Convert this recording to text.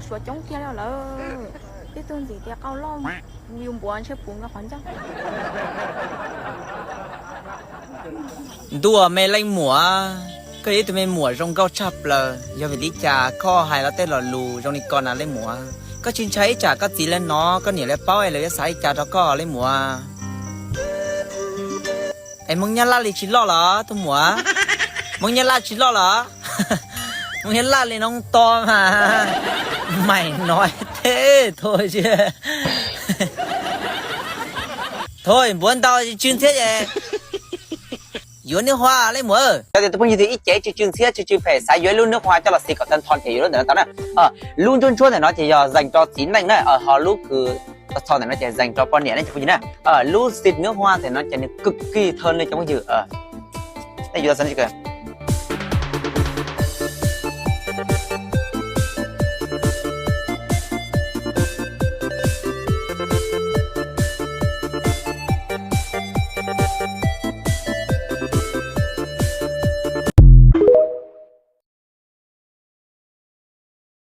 Suav coob kiag li lawm. Peb tuaj ntxim tias qau loj, yus npuav ntshe puv nkaus qhov ncauj. Ntuj me leej muam, koj yog ib tug me muam zoo nkauj tshaj plaws. Yog vim li cas koj hais los tej lo lus zoo li ko na leej muam? Koj tsis ntshai ib tsam koj txiv lawv hnov, koj niam lawv paub es lawv yuav xav li cas rau koj leej muam? Es Hmoob Nyab Laj li tsis loj los tus muam? Hmoob Nyab Laj tsis loj los? Hmoob Nyab Laj li noob to mas. Maiv no teb tho. Thaum npuav ntau tsw ntxhiab es yuav nwb hua leej muam. Cov tias tus phooj ywg twg ib ce tsw tsw ntxhiab tsw tsw phem xav yuav ib lub nwb hua coj los xi kom tag nrho ces yuav lub ntawm no tau na. Lub ntsuab ntsuab ntawm no ces yog zeeg rau txiv neej na, ho lub kws txho ntawm no ces zeeg rau poj niam ne cov phooj ywg na. Lub xi nwb hua ntawm no ces nws kawg kig thawj ne cov phooj ywg. Nej yuav xav